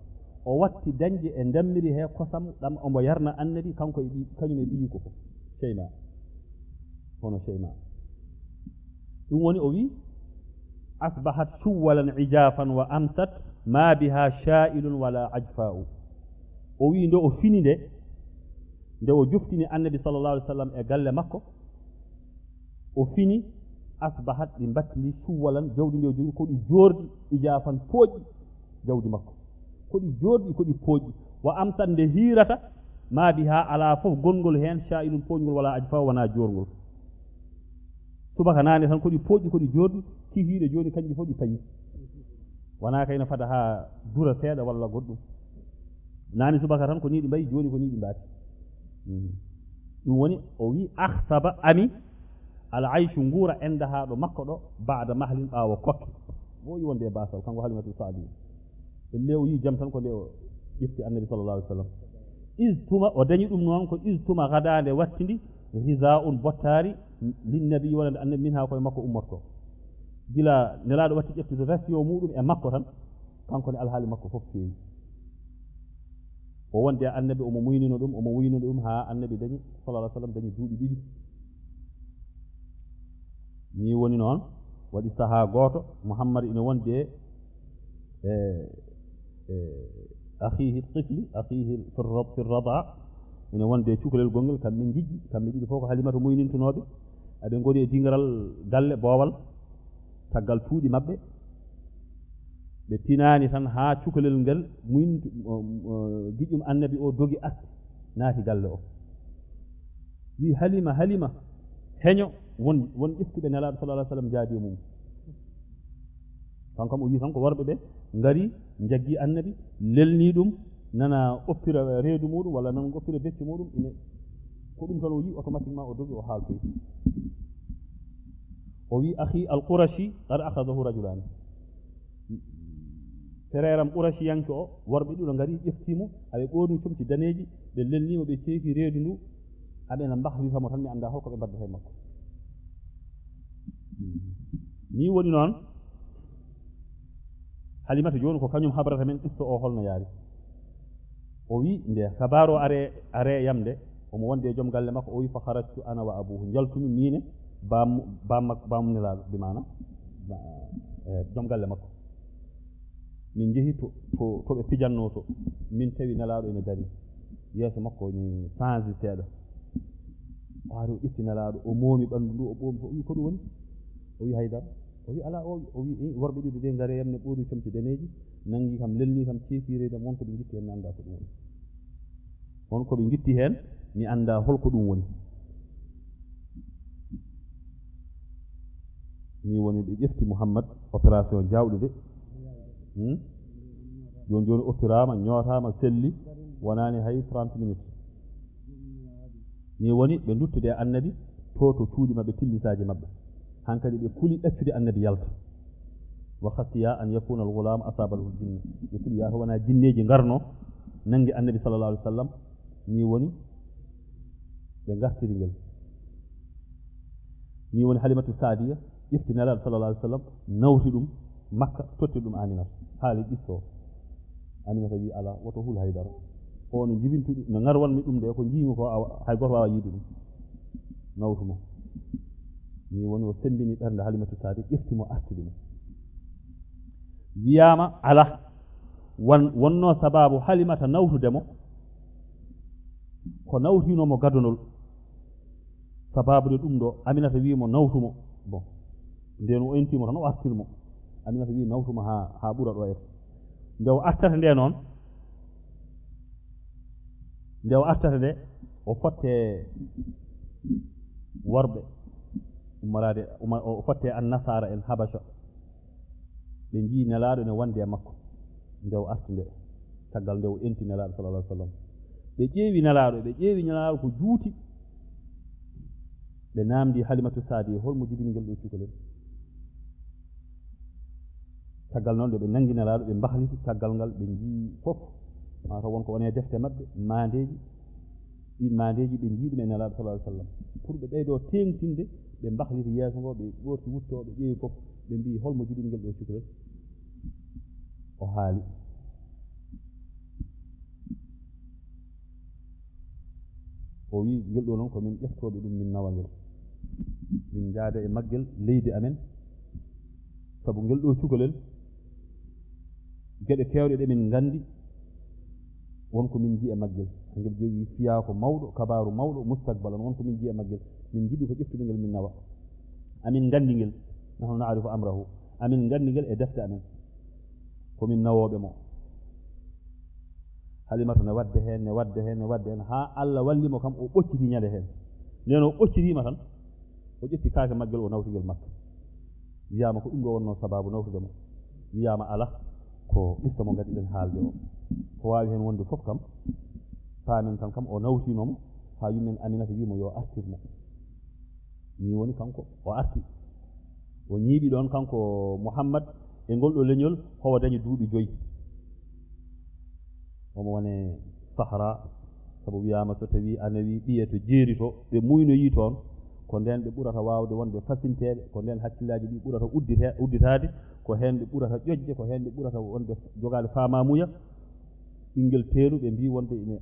O watti dañde e ndammiri he kosam ɗam omo yarna Annabi, kanko e ɓi, kañum e ɓiyiiko fof. Shayma. Hono Shayma. Ɗum woni o wi, "Asbahat shuwwalan ijafan wa amsat ma biha sha'ilun wala ajfa'u." O wi, nde o fini nde, nde o joftini Annabi sallallahu alaihi wasallam e galle makko, o fini, asbahat, ɗi mbatti ndi, shuwwalan, jawdi ndi o jogi ko ɗi joorɗi, ijafan, pooƴɗi, jawdi makko. Ko ɗi joorɗi, ko ɗi pooƴɗi. Wa amsat, nde hiirata, ma biha, alaa fof gonngol heen, sha'ilun, pooƴngol, wala ajfa, wonaa joorngol. Subaka naane tan ko ɗi pooƴɗi, ko ɗi joorɗi, kihiiɗe jooni kañƴi fof ɗi payi. Wonaa kay no fada haa dura seeɗa walla goɗɗum. Naane subaka tan ko nii ɗi mbayi, jooni ko nii ɗi mbaati. Mhm. Ɗum woni, o wi, "Akhsaba, ami, al ayshu, nguura, indaha, ɗo makko ɗo, ba'da mahlin, ɓaawo kokke." O yi wonde e baasal, kanko Halimatu Saadiya. Elle o yi jam tan ko nde o ƴefti Annabi sallallahu alaihi wasallam. Iz tuma, o dañi ɗum noon ko iz tuma gada, nde wattidi, ghiza'un, bottaari, lin nabi, wonande Annabi, minha, koye makko ummorto. Gila Nelaaɗo watti ƴeftude ration muɗum e makko tan, Kanko ne alhaali makko fof feewi. O wondi e Annabi, omo muynino ɗum, omo muynino ɗum haa Annabi dañi, sallallahu alaihi wasallam, dañi duuɓi ɗiɗi. Nii woni noon, waɗi sahaa gooto, Muhammad ina wondi e, e, e akhihi tifli, akhihi fi ra-, fi radaa, ina wondi e cukalel gongel, kamɓe njijji, kamɓe ɗiɗo fof ko Halimatu muynintunooɓe. Aɓe ngoni e dingiral galle boowal, caggal cuuɗi maɓɓe. Ɓe tinaani tan haa cukalel ngel, muyn-, o, o, giƴum Annabi o dogi arti, naati galle o. Wi, "Halima, Halima, heño, won, won ƴeftuɓe Nelaaɗo sallallahu alaihi wasallam njaadi e mum." Kanko kam o wi tan ko worɓe ɓe ngari, njaggi Annabi, lelni ɗum, nana oppira reedu muɗum, walla nana oppira becce muɗum, ine, ko ɗum tan o yi, automatiquement o dogi, o haaltoyi. O wi, "Akhi al-Qurashi qad akhadahu rajulani." Frère am Qurashiyanke o, worɓe ɗiɗo ngari, ƴefti mo, aɓe ɓorni comci daneeji, ɓe lelni mo, ɓe ceeki reedu ndu, aɓe na mbahlita mo tan, mi annda holko ɓe mbaddata e makko. Nii woni noon, Halimata jooni ko kañum habrata men qissa o holno yaari. O wi, nde kabaaru o are, are e yam nde, omo wondi e joom galle makko, o wi, "Fa kharajtu ana wa abuhu." Njaltumi miin e baam-, baam mak-, baam Nelaaɗo, bi maana, ba-, e, joom galle makko. Min njehi to, to, to ɓe pijannoo to. Min tawi Nelaaɗo ene darii. Yeeso makko ene change seeɗa. O ari, o ƴetti Nelaaɗo, o moomi ɓanndu ndu, o ɓoomi fof. O wi, "Ko ɗum woni?" O wi, "Haydara." O wi, "Alaa." O wi, o wi, "Eh, worɓe ɗiɗo de ngari e yam ne, ɓorni comci daneeji, nanngi kam, lelni kam, ceeki reedu am, won ko ɓe ngitti heen, mi annda ko ɗum woni." Won ko ɓe ngitti heen, mi annda hol ko ɗum woni. Nii woni ɓe ƴefti Muhammad, opération jaawɗo de. Hmm? Jooni jooni oppiraama, ñootaama, selli, wonaani hay trente minutes. Nii woni ɓe nduttude e Annabi to, to cuuɗi maɓɓe, tillisaaji maɓɓe. Hankadi ɓe kuli ɗaccude Annabi yalta. Wa khasiya an yakuna al-ghulam asabahu al-jinnu. Ɓe kuli yaata wona jinneeji ngarno, nangi Annabi sallallahu alaihi wasallam. Nii woni ɓe ngartiri ngel. Nii woni Halimatu Saadiya ƴefti Nelaaɗo sallallahu alaihi wasallam, nawti ɗum Makka, totti ɗum Aminata. Haali qissa o. Aminata wi, "Alaa, woto hul hay dara. Ko no jibintuɗi, no ngarwanmi ɗum de, ko njiimi ko, awa, hay gooto waawaa yiide ɗum." Nawtu mo. Nii woni o semmbini ɓernde Halimatu Saadiya, ƴefti mo, artiri mo. Wiyaama alaa, wan-, wonnoo sabaabu Halimata nawtude mo, ko nawtiino mo gadonol. Sabaabu de ɗum ɗo, Aminata wi mo, "Nawtu mo." Bon, ndeen o enti mo tan, o artiri mo. Aminata wi, "Nawtu mo haa, haa ɓura ɗo." E nde o artata nde noon, nde o artata nde, o fotte worɓe ummoraade, umma-, o fotte annasaara en Habasha. Ɓe njii Nelaaɗo ene wondi e makko. Nde o arti nde, caggal nde o enti Nelaaɗo sallallahu alaihi wasallam. Ɓe ƴeewi Nelaaɗo, ɓe ƴeewi Nelaaɗo ko juuti. Ɓe naamndi Halimatu Saadiya, "Hol mo jibini ngel ɗo cukalel?" Caggal noon, nde ɓe nanngi Nelaaɗo, ɓe mbahliti caggal ngal, ɓe njii fof, mataw won ko woni e defte maɓɓe, maandeeji, ɗiin maandeeji, ɓe njii ɗum e Nelaaɗo sallallahu alaihi wasallam. Pour ɓe ɓeydoo teeŋtinde, ɓe mbahliti yeeso ngo, ɓe ɓoorti wutto, ɓe ƴeewi fof, ɓe mbii, "Hol mo jibini ngel ɗo cukalel?" O haali. O wi, "Ngel ɗo noon ko min ƴeftooɓe ɗum, min nawa ngel. Min njaada e maggel leydi amen. Sabu ngel ɗo cukalel, geɗe keewɗe ɗe min nganndi, won ko min njii e maggel. Ngel jogii fiyaako mawɗo, kabaaru mawɗo, mustakbalan, won ko min njii e maggel. Min njiɗi ko ƴeftude ngel, min nawa. Amin nganndi ngel, nahnu na'rifu amrahu. Amin nganndi ngel e defte amen. Ko min nawooɓe mo." Halimatu ne wadde heen, ne wadde heen, ne wadde heen, haa Allah walli mo kam, o ɓocciti ñande heen. Ndeen o ɓoccitiima tan, o ƴetti kaake maggel, o nawti ngel Makka. Wiyaama ko ɗum ɗo wonnoo sabaabu nawtude mo. Wiyaama alaa, ko qissa mo ngaddiɗen haalde o. Ko waawi heen wonde fof kam, paamen tan kam, o nawtiino mo, haa yummen Aminata wii mo yo artir mo. Nii woni kanko o arti. O ñiiɓi ɗoon kanko Muhammad e ngol ɗo leñol, howa dañi duuɓi joyi. Omo wone Sahara, sabu wiyaama so tawii ana wii ɓiye to jeeri to, ɓe muynoyii toon, Ko ndeen ɓe ɓurata waawde wonde fasinteeɓe, ko ndeen hakkillaaji ɗi ɓurata uddite-, udditaade, ko heen ɓe ɓurata ƴoƴde, ko heen ɓe ɓurata wonde jogaade faamaamuya. Ɓinngel teeru, ɓe mbii wonde ina,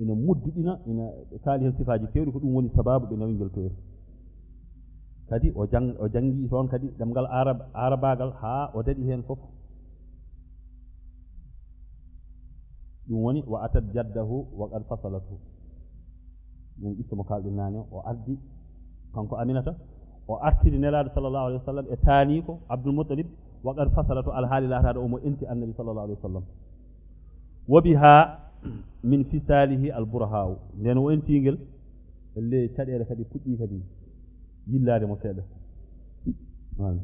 ina muddiɗina, ina, ɓe kaali heen sifaaji keewɗi, ko ɗum woni sabaabu ɓe nawi ngel toyre. Kadi o jang-, o janngi toon kadi ɗemngal Arab-, Arabaagal haa o daɗi heen fof. Ɗum woni, wa atat jaddahu wa qad fasalathu. Ɗum qissa mo kaalɗen naane o, o ardi kanko Aminata, o artiri Nelaaɗo sallallahu alayhi wa sallam e taaniiko Abdul Muttalib, wa qad fasalathu, alhaali laataade omo enti Annabi sallallahu alayhi wa sallam. Wa biha min fisalihi al burahaa'u. Nden o enti ngel, le caɗeele kadi puɗɗi kadi yillaade mo seeɗa. Voilà.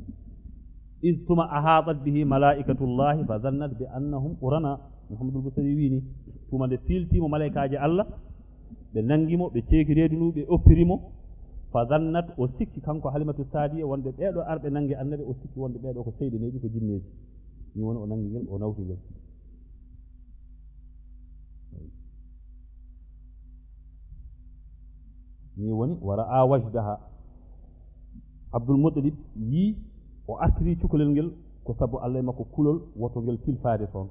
Iz tuma ahatat bihi malaikatullahi fa zannat bi annahum urana. Muhammadul Busiri wiini, tuma nde fiiltiimo malaykaaji Allah, ɓe nanngi mo, ɓe ceeki reedu ndu, ɓe oppiri mo. Fa zannat, o sikki kanko Halimatu Saadiya wonde ɓeeɗo arɓe nanngi Annabi, o sikki wonde ɓeeɗo ko seyɗaneeji, ko jinneeji. Ni woni o nanngi ngel, o nawti ngel. Ni woni, wa ra'a wajdaha. Abdul Muttalib yii o artiri cukalel ngel ko sabu Allah e makko kulol woto ngel tilfaade toon.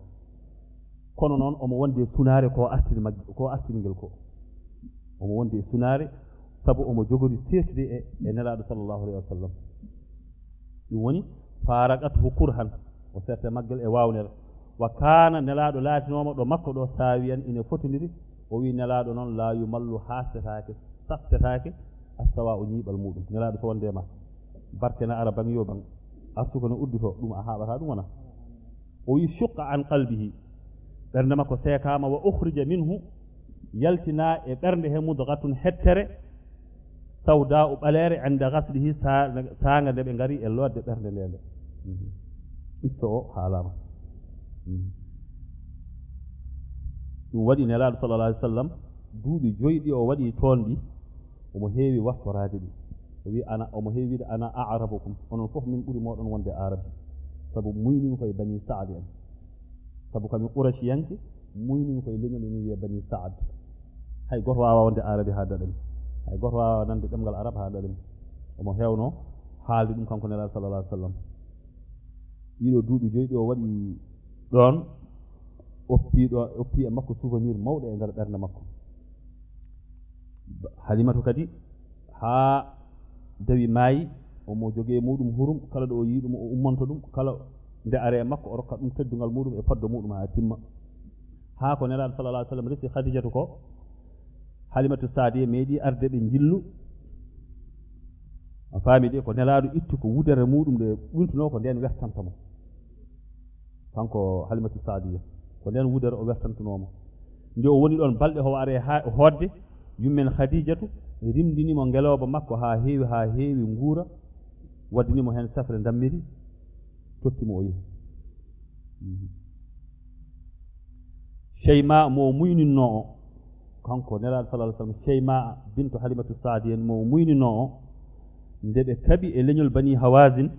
Kono noon omo wonde e sunaare ko artiri magge-, ko artiri ngel ko. Omo wonde e sunaare sabu omo jogori seertude e, e Nelaaɗo sallallahu alayhi wa sallam. Ɗum woni, faraqathu kurhan, o seerti e maggel e waawnere. Wa kaana, Nelaaɗo laatinooma ɗo makko ɗo saawiyan ina fotondiri. O wii Nelaaɗo noon, laa yumallu, haastetaake, saftetaake, assawa o ñiiɓal muuɗum. Nelaaɗo so wonde ma, barke na ara baŋ yo baŋ, arsuko no udduto, ɗum a haaɓata ɗum wona. O wii, shuqqa an qalbihi, ɓernde makko seekaama, wa ukhrija minhu, yaltina e ɓernde he mudghatun hettere, sawda u ɓaleere, inda ghaslihi, sa-, saanga nde ɓe ngari e lootde ɓernde nde nde. Mhm. Qissa o haalaama. Mhm. Ɗum waɗi Nelaaɗo sallallahu alaihi wasallam duuɓi joyi ɗi o waɗi toon ɗi, omo heewi wastoraade ɗi. O wi ana, omo heewi wiide, "Ana a'rabukum, onon fof min ɓuri mooɗon wonde Arabi." Sabu muynumi koye Bani Saad en. Sabu kami Quraysh yanke, muynumi koye leñol ene wiyee Bani Saad. Hay gooto waawaa wonde Arabi haa daɗa mi. Hay gooto waawaa nande ɗemngal Arab haa daɗa mi. Omo heewno haalde ɗum kanko Nelaaɗo sallallahu alaihi wasallam. Ɗiɗo duuɓi joyi ɗi o waɗi ɗoon, oppi ɗo, oppi e makko souvenir mawɗo e nder ɓernde makko. Halimatu kadi haa dawi maayi, omo jogee muuɗum hurum, kala ɗo o yii ɗum o ummanto ɗum, kala nde aree makko o rokka ɗum teddungal muuɗum e fodde muuɗum haa timma. Haa ko Nelaaɗo sallallahu alaihi wasallam resi Khadijatu ko, Halimatu Saadiya meeɗi arde ɓe njillu. A faami de, ko Nelaaɗo itti ko wudere muuɗum nde ɓuntunoo ko ndeen wertanta mo. Kanko Halimatu Saadiya, ko ndeen wudere o wertantunoo mo. Nde o woni ɗoon balɗe, o aree haa o hoodde, yummen Khadijatu rimndini mo ngelooba makko haa heewi, haa heewi nguura, waddini mo heen safre ndammiri, totti mo o yehi. Mhm. Sheyma mo o muyninnoo o, kanko Nelaaɗo sallallahu alaihi wasallam, Sheyma bintu Halimatu Saadiya en mo o muyninnoo o, nde ɓe kaɓi e leñol Bani Hawazin,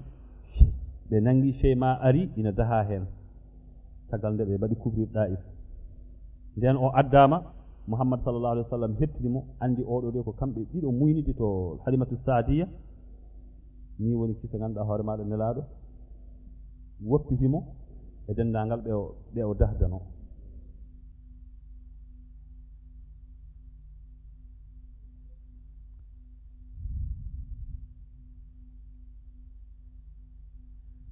ɓe nanngi Sheyma ari ina dahaa heen. Caggal nde ɓe mbaɗi couvrir Ɗaif. Ndeen o addaama, Muhammad sallallahu alaihi wasallam heɓtini mo, anndi oɗo de ko kamɓe ɗiɗo muynidi to Halimatu Saadiya. Ni woni kisa ngannduɗaa hoore maaɗa Nelaaɗo woppiti mo e denndaangal ɓe o, ɓe o dahdanoo.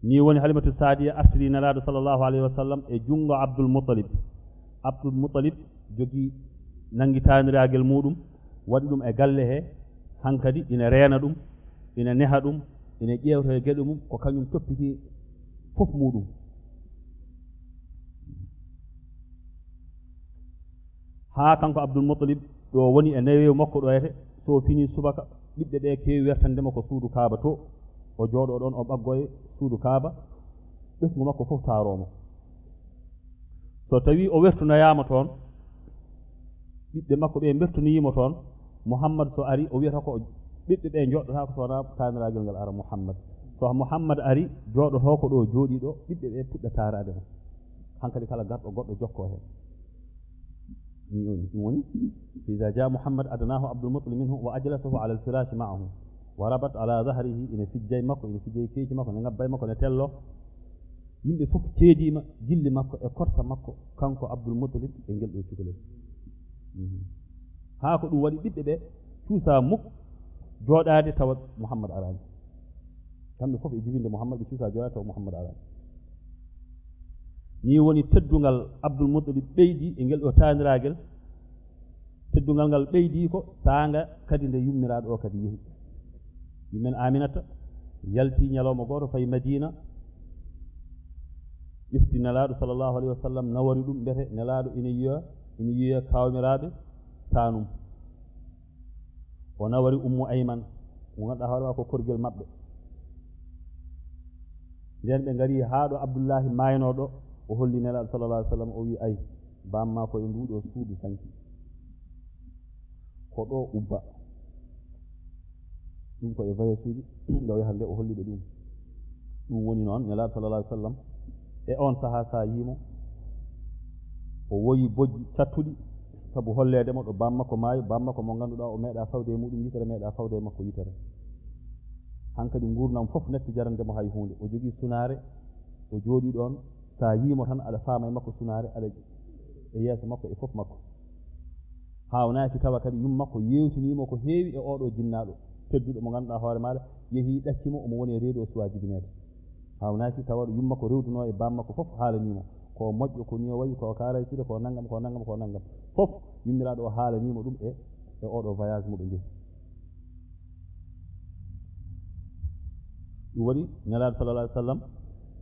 Ni woni Halimatu Saadiya artiri Nelaaɗo sallallahu alaihi wasallam e junngo Abdul Muttalib. Abdul Muttalib jogi nanngi taaniragel muuɗum, waɗi ɗum e galle he, hankadi ina reena ɗum, ina neha ɗum, ina ƴeewta e geɗe mum, ko kañum toppiti fof muuɗum. Haa kanko Abdul Muttalib ɗo woni e neweewu makko ɗo ete, so fini subaka, ɓiɓɓe ɓe keewi wertande mo ko suudu Kaaba to, o jooɗo ɗoon, o ɓaggo e suudu Kaaba, ɓesngu makko fof taaroo mo. So tawii o wertunoyaama toon, ɓiɓɓe makko ɓe mbertinoyii mo toon, Muhammad so ari, o wiyata ko ɓiɓɓe ɓe njooɗotaako so wonaa taaniragel ngal ara Muhammad. So Muhammad ari, jooɗotoo ko ɗo jooɗii ɗo, ɓiɓɓe ɓe puɗɗa taaraade mo. Hankadi kala garɗo goɗɗo jokkoo heen. Ni woni, ɗum woni, فإذا جاء محمد أدناه عبد المطلب منه وأجلسه على الفراش معه وربط على ظهره, ina fijjay makko, ina fijjay keeci makko, ne ngabba e makko, ne tello. Yimɓe fof ceediima gilli makko e korsa makko, kanko Abdul Muttalib, e ngel ɗo cukalel. Mhm. Haa ko ɗum waɗi ɓiɓɓe ɓe cuusaa muk jooɗaade tawa Muhammad araani. Kamɓe fof e jibinde Muhammad, ɓe cuusaa jooɗaade tawa Muhammad araani. Nii woni teddungal Abdul Muttalib ɓeydi e ngel ɗo taaniragel. Teddungal ngal ɓeydi ko saanga kadi nde yummiraaɗo o kadi yehi. Yummen Aminata yalti ñalawma gooto, fayi Madina, ƴefti Nelaaɗo sallallahu alayhi wa sallam, nawori ɗum, mbete Nelaaɗo ina yiya, ina yiya kawmiraaɓe taanum. O nawori Ummu Ayman, mo ngannduɗaa hoore maa ko korgel maɓɓe. Nden ɓe ngari haa ɗo Abdullahi maaynoo ɗo, o holli Nelaaɗo sallallahu alayhi wa sallam, o wi, "Ay, bammaa ko e nduu ɗoo suudu sanki. Ko ɗo ubba." Ɗum ko e voyage uji, nde o yahata nde o holli ɓe ɗum. Ɗum woni noon, Nelaaɗo sallallahu alayhi wa sallam, e oon sahaa, so a yii mo, o woyi bojji cattuɗi, sabu holleede mo ɗo bammakko maayi, bammakko mo ngannduɗaa o meeɗaa fawde e muɗum yitere, meeɗaa fawde e makko yitere. Hankadi nguurndam fof natti jarande mo hay huunde. O jogii sunaare, o jooɗii ɗoon, so a yii mo tan, aɗa faama e makko sunaare, aɗa e yeeso makko e fof makko. Haawnaaki tawa kadi yumma ko yeewtinii mo ko heewi e oo ɗoo jinnaaɗo tedduɗo mo ngannduɗaa hoore maaɗa, yehii ɗacci mo, omo woni e reedu o suwaa jibineede. Haawnaaki tawa yumma ko rewdunoo e bammakko fof haalanii mo. Ko moƴƴo, ko nii o wayi, ko kaara e sire, ko nanngam, ko nanngam, ko nanngam. Fof yummiraaɗo o haalanii mo ɗum e, e oo ɗoo voyage mo ɓe njehi. Ɗum waɗi Nelaaɗo sallallahu alayhi wa sallam,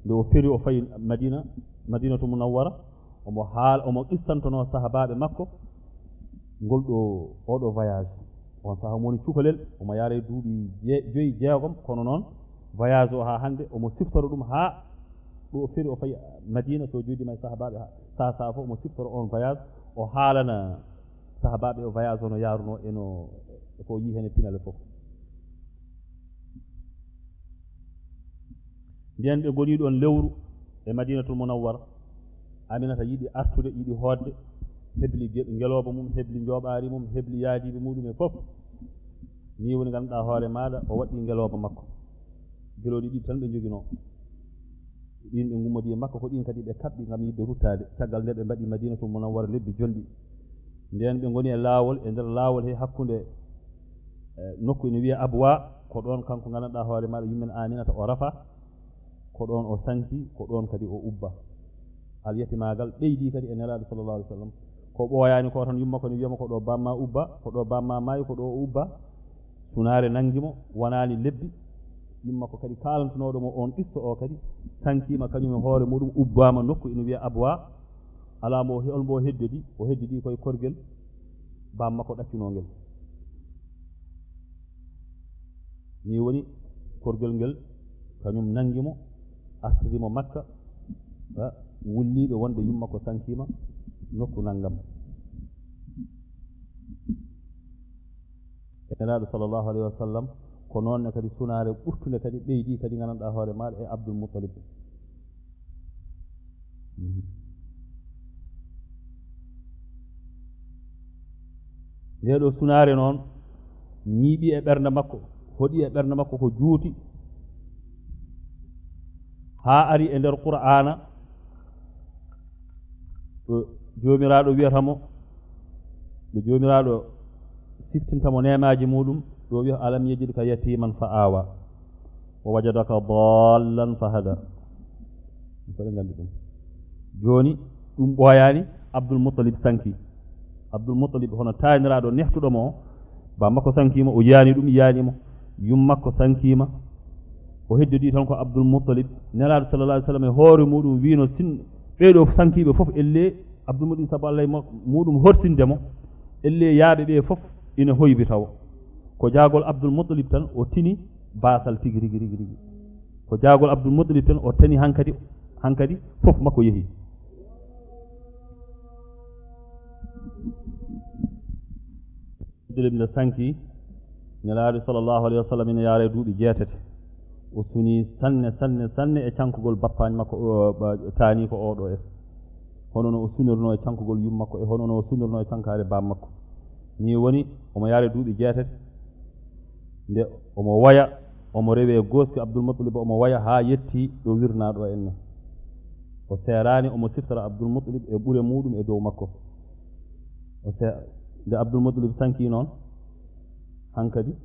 nde o feri, o fayi Madina, Madinatul Munawwara, omo haal-, omo qissantonoo sahabaaɓe makko ngol ɗo, oo ɗoo voyage. On sahaa omo woni cukalel, omo yaara e duuɓi je-, joyi, jeegom, kono noon voyage o haa hannde omo siftoro ɗum haa ɗo o feri, o fayi Madina, so jooɗiima e sahabaaɓe ha-, sahaa sahaa fof omo siftoro on voyage, o haalana sahabaaɓe o voyage o no yaarunoo e no, e ko o yii heen e pinal e fof. Nden ɓe ngoni ɗoon lewru e Madinatul Munawwara, Aminata yiɗi artude, yiɗi hootde, hebli ge-, ngelooba mum, hebli njooɓaari mum, hebli yaadiiɓe muɗum e fof. Nii woni ngannduɗaa hoore maaɗa, o waɗɗii ngelooba makko. Gelooɗi ɗiɗi tan ɓe njoginoo. Ɗiin ɓe ngummodii e makko, ko ɗiin kadi ɓe kaɓɓi ngam yiɗde ruttaade. Caggal nde ɓe mbaɗi Madinatul Munawwara lebbi jonɗi. Nden ɓe ngoni e laawol, e nder laawol he hakkunde, e, nokku ene wiyee Abwa, ko ɗoon kanko ngannduɗaa hoore maaɗa yummen Aminata o rafa, ko ɗoon o sanki, ko ɗoon kadi o ubba. Alyatimaagal ɓeydii kadi e Nelaaɗo sallallahu alayhi wa sallam. Ko ɓooyaani ko tan, yumma ko ne wiyama ko ɗo bamma ubba, ko ɗo bamma maayi, ko ɗo o ubba. Sunaare nanngi mo, wonaani lebbi. Yumma ko kadi kaalantonooɗo mo oon qissa o kadi sankiima kañum e hoore muɗum, ubbaama nokku ina wiyee Abwa. Alaa mbo he-, hol mbo heddodi, o heddodi koye korgel bammakko ɗaccunoo ngel. Nii woni korgel ngel kañum nanngi mo, artiri mo Makka, a, wulliiɓe wonde yumma ko sankiima nokku nanngam. Nelaaɗo sallallahu alayhi wa sallam, ko noon ne kadi sunaare ɓurtunde kadi ɓeydii kadi ngannduɗaa hoore maaɗa e Abdul Muttalib. Mhm. Ndee ɗoo sunaare noon ñiiɓi e ɓernde makko, hoɗi e ɓernde makko ko juuti, haa ari e nder Qur'aana, ɗo Joomiraaɗo wiyata mo, ɗo Joomiraaɗo siftinta mo neemaaji muɗum, ɗo wiya, "Alam yajidka yatiman fa awa, wa wajadaka dallan fa hada." Ko eɗen nganndi ɗum. Jooni, ɗum ɓooyaani, Abdul Muttalib sanki. Abdul Muttalib hono taaniraaɗo nehtuɗo mo o, bammakko sankiima, o yiyaani ɗum, yiyaani mo. Yummakko sankiima. O heddodii tan ko Abdul Muttalib. Nelaaɗo sallallahu alayhi wa sallam e hoore muɗum wiino, sin ɓee ɗoo sankiiɓe fof ellee Abdul Muttalib, sabu Allah e mo-, muɗum horsinde mo, ellee yaaɓe ɓee fof ina hoybi tawo. Ko jaagol Abdul Muttalib tan o tini baasal tigi rigi, rigi, rigi. Ko jaagol Abdul Muttalib tan o tani hankadi, hankadi fof makko yehi. Muttalib nde sanki, Nelaaɗo sallallahu alayhi wa sallam ina yaara e duuɓi jeetati. O sunii sanne, sanne, sanne e cankugol bappaañ makko, o, ba-, taani ko oo ɗoo e. Hono no o sunirnoo e cankugol yumma makko, e hono no o sunirnoo e cankaare baaba makko. Nii woni, omo yaara duuɓi jeetati, nde omo woya, omo rewe gooski Abdul Muttalib, omo woya haa yetti ɗo wirnaa ɗo en ne. O seeraani omo siftora Abdul Muttalib e ɓure muuɗum e dow makko. O se-, nde Abdul Muttalib sankii noon, hankadi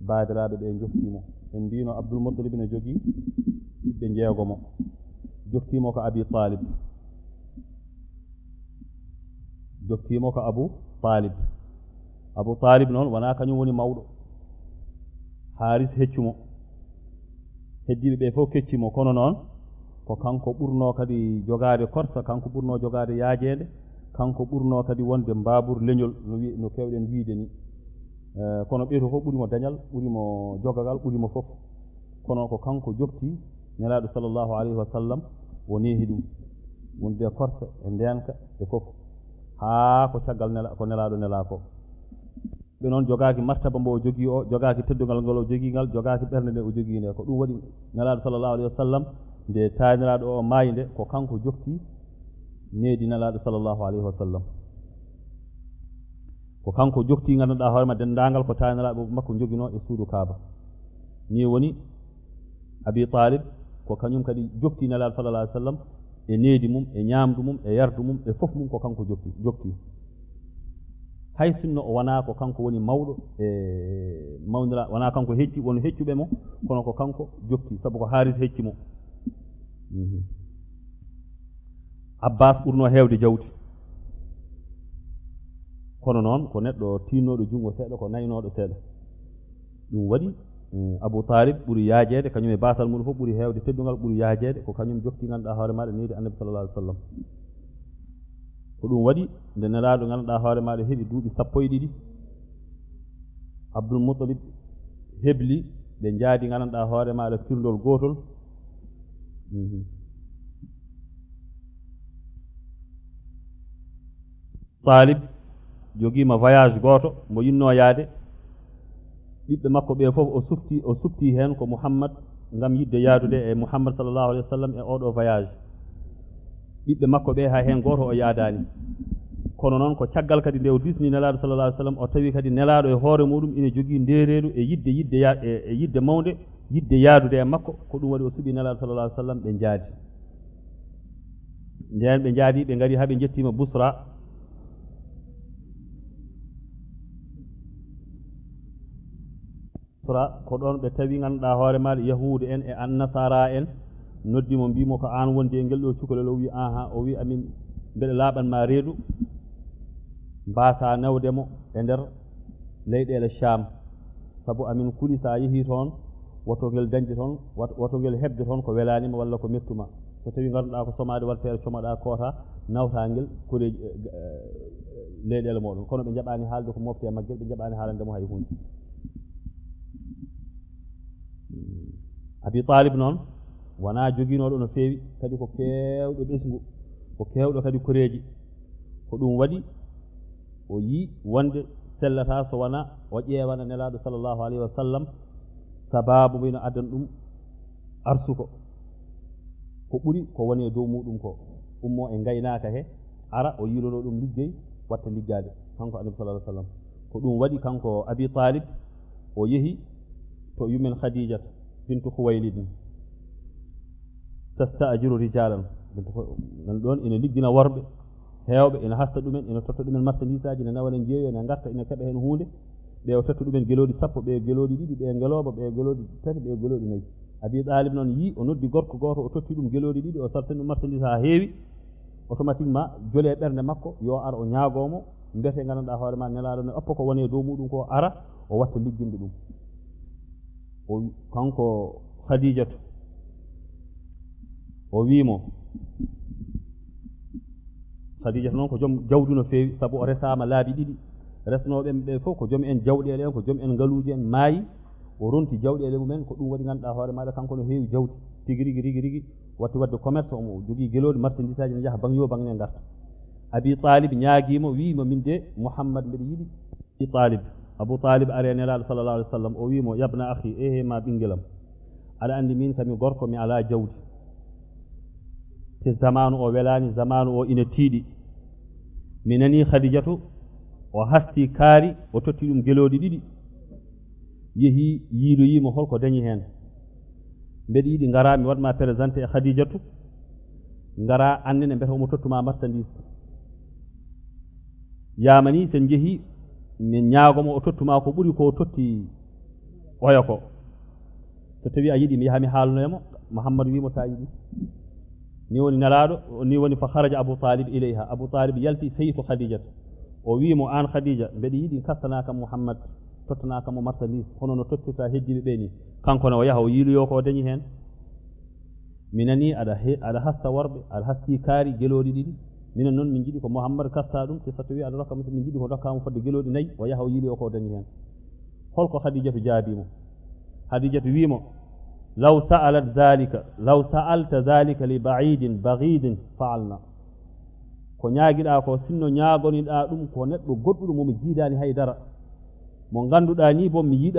baabiraaɓe ɓe njoktii mo. En mbiino Abdul Muttalib ne jogii ɓiɓɓe njeegomo. Joktii mo ko Abi Talib. Joktii mo ko Abu Talib. Abu Talib noon wonaa kañum woni mawɗo. Haaris heccu mo. Heddiiɓe ɓe fof kecci mo, kono noon ko kanko ɓurnoo kadi jogaade korsa, kanko ɓurnoo jogaade yaajeende, kanko ɓurnoo kadi wonde mbaabur leñol, no wi-, no keewɗen wiyde ni. Eh, kono ɓee to fof ɓuri mo dañal, ɓuri mo jogagal, ɓuri mo fof. Kono ko kanko jokti Nelaaɗo sallallahu alayhi wa sallam, o neehi ɗum wonde korsa e ndeenka e fof, haa ko caggal nela-, ko Nelaaɗo nelaa ko. Ɓe noon jogaaki martaba mbo o jogii o, jogaaki teddungal ngol o jogii ngal, jogaaki ɓernde nde o jogii nde. Ko ɗum waɗi Nelaaɗo sallallahu alayhi wa sallam, nde taaniraaɗo o maayi nde, ko kanko jokti needi Nelaaɗo sallallahu alayhi wa sallam. Ko kanko jokti, nganndanɗaa hoore ma, denndaangal ko taaniraaɓe makko njoginoo e suudu Kaaba. Nii woni Abi Talib, ko kañum kadi jokti Nelaaɗo sallallahu alayhi wa sallam e needi mum, e ñaamdu mum, e yardu mum, e fof mum ko kanko jokti, jokti. Hay sinno o wonaa ko kanko woni mawɗo e mawnira, wonaa kanko hecci, won heccuɓe mo, kono ko kanko jokti, sabu ko Haaris hecci mo. Mhm. Abbas ɓurnoo heewde jawdi. Kono noon, ko neɗɗo tiinnooɗo junngo seeɗa, ko naynooɗo seeɗa. Ɗum waɗi, eh, Abu Talib ɓuri yaajeede, kañum e baasal mum fof ɓuri heewde teddungal, ɓuri yaajeede, ko kañum jokti, ngannduɗaa hoore maaɗa, needi Annabi sallallahu alayhi wa sallam. Ko ɗum waɗi, nde Nelaaɗo, ngannduɗaa hoore maaɗa, heɓi duuɓi sappo e ɗiɗi, Abdul Muttalib hebli, ɓe njaadi, ngannduɗaa hoore maaɗa, pirndol gootol. Mhm. Talib jogiima voyage gooto mbo yinnoo yaade. Ɓiɓɓe makko ɓe fof o sufti, o sufti heen ko Muhammad ngam yiɗde yaadude e Muhammad sallallahu alayhi wa sallam e oɗo voyage. Ɓiɓɓe makko ɓe hay heen gooto o yaadaani. Kono noon ko caggal kadi nde o diisni Nelaaɗo sallallahu alayhi wa sallam, o tawi kadi Nelaaɗo e hoore muɗum ina jogii ndeereeru e yiɗde, yiɗde ya-, e, e yiɗde mawnde, yiɗde yaadude e makko. Ko ɗum waɗi o suɓi Nelaaɗo sallallahu alayhi wa sallam, ɓe njaadi. Ndeen ɓe njaadi, ɓe ngari haa ɓe njettiima Busra. Busra, ko ɗoon ɓe tawi, ngannduɗaa hoore maaɗa, Yahuudu en e Annasaara en noddi mo, mbii mo, "Ko aan wondi e ngel ɗo cukalel?" O wii, "Aha." O wii, "Amin, mbeɗa laaɓan ma reedu, mbaasaa nawde mo e nder leyɗeele Caam. Sabu amin kuli, so a yehii toon, woto ngel dañde toon, wat-, woto ngel heɓde toon ko welaani ma walla ko mettu ma. So tawii ngarduɗaa ko somaade, waɗ feere comoɗaa koota, nawtaa ngel koreeji, eh, eh, leyɗeele mooɗon." Kono ɓe njaɓaani haalde ko mofti e maggel, ɓe njaɓaani haalande mo hay huunde. Abi Talib noon, wonaa joginooɗo no feewi, kadi ko keewɗo ɓesngu, ko keewɗo kadi koreeji. Ko ɗum waɗi o yii wonde sellataa so wonaa o ƴeewana Nelaaɗo sallallahu alayhi wa sallam, sabaabu mo ina addana ɗum arsuko. Ko ɓuri ko woni e dow muɗum ko, ummoo e ngaynaaka he, ara o yiilonoo ɗum liggey, watta liggaade, kanko Annabi sallallahu alayhi wa sallam. Ko ɗum waɗi kanko Abi Talib, o yehi to yummen Khadijata bintu Khuwaylid, tasta'jiru rijalan. Bintu Khu-, nan ɗoon ina liggina worɓe heewɓe, ina hasta ɗumen, ina totta ɗumen marchandisaaji, ina nawana njeeyo, ina ngarta, ina keɓa heen huunde. Ɓe o totta ɗumen gelooɗi sappo, ɓe gelooɗi ɗiɗi, ɓe ngelooba, ɓe gelooɗi tati, ɓe gelooɗi nayi. Abi Talib noon yii, o noddi gorko gooto, o totti ɗum gelooɗi ɗiɗi, o sarsini ɗum marchandise haa heewi. Automatiquement, jole ɓernde makko, yo ar o ñaagoo mo, mbete nganndanɗaa hoore ma, Nelaaɗo ne oppa ko woni e dow muɗum ko, ara o watta ligginde ɗum. O wi-, kanko Khadijatu, o wii mo, Khadijatu noon ko joom jawdi no feewi, sabu o resaama laabi ɗiɗi. Resnooɓe ɓe fof ko joom en jawɗeele en, ko joom en ngaluuji en maayi, o ronti jawɗeele mumen, ko ɗum waɗi ngannduɗaa hoore maaɗa, kanko no heewi jawdi, tigi rigi, rigi rigi, watti waɗde commerce, omo jogii gelooɗi, marchandise aji ne njaha baŋ yoo baŋ ne ngarta. Abi Talib ñaagii mo, wii mo, "Min de, Muhammad mbeɗa yiɗi." Abi Talib, Abu Talib ari e Nelaaɗo sallallahu alayhi wa sallam, o wii mo, "Yabna akhi, ehe ma ɓinngelam, aɗa anndi min kam mi gorko, mi alaa jawdi." Te zamaanu o welaani, zamaanu o ina tiiɗi. Mi nanii Khadijatu, o hasti kaari, o totti ɗum gelooɗi ɗiɗi. Yehi yiiloyii mo, hol ko dañi heen. Mbeɗa yiɗi ngaraa, mi waɗ ma présenté e Khadijatu. Ngaraa annene, mbete omo tottu ma marchandise. Yamani, sen njehi, min ñaago mo, o tottu ma ko ɓuri ko o totti oya ko. So tawi a yiɗi, mi yaha mi haalnoya mo. Muhammad wi mo, sa yiɗi. Ni woni Nelaaɗo, ni woni fa kharaja Abu Talib ilayha. Abu Talib yalti, feyi to Khadijat. O wi mo, an Khadija, mbeɗa yiɗi kastana kam Muhammad, tottana kam mo marchandise, hono no tottirta heddiiɓe ɓe ni. Kanko ne o yaha, o yiiloyo ko o dañi heen. Mi nani aɗa he-, aɗa hasta worɓe, aɗa hasti kaari gelooɗi ɗiɗi. Minen noon min njiɗi ko Muhammad kasta ɗum, te so tawi aɗa rokka min, min njiɗi ko dokka mo fodde gelooɗi nayi, o yaha o yiiloyo ko o dañi heen. Hol ko Khadijatu jaabi mo? Khadijatu wi mo, law sa'alat zalika, law sa'alta zalika li ba'idin baghidin fa'alna. Ko ñaagiɗa ko, sinno ñaagoniɗa ɗum ko neɗɗo goɗɗuɗo mo mi jiidaani hay dara, mo ngannduɗaa ni boom mi yiɗa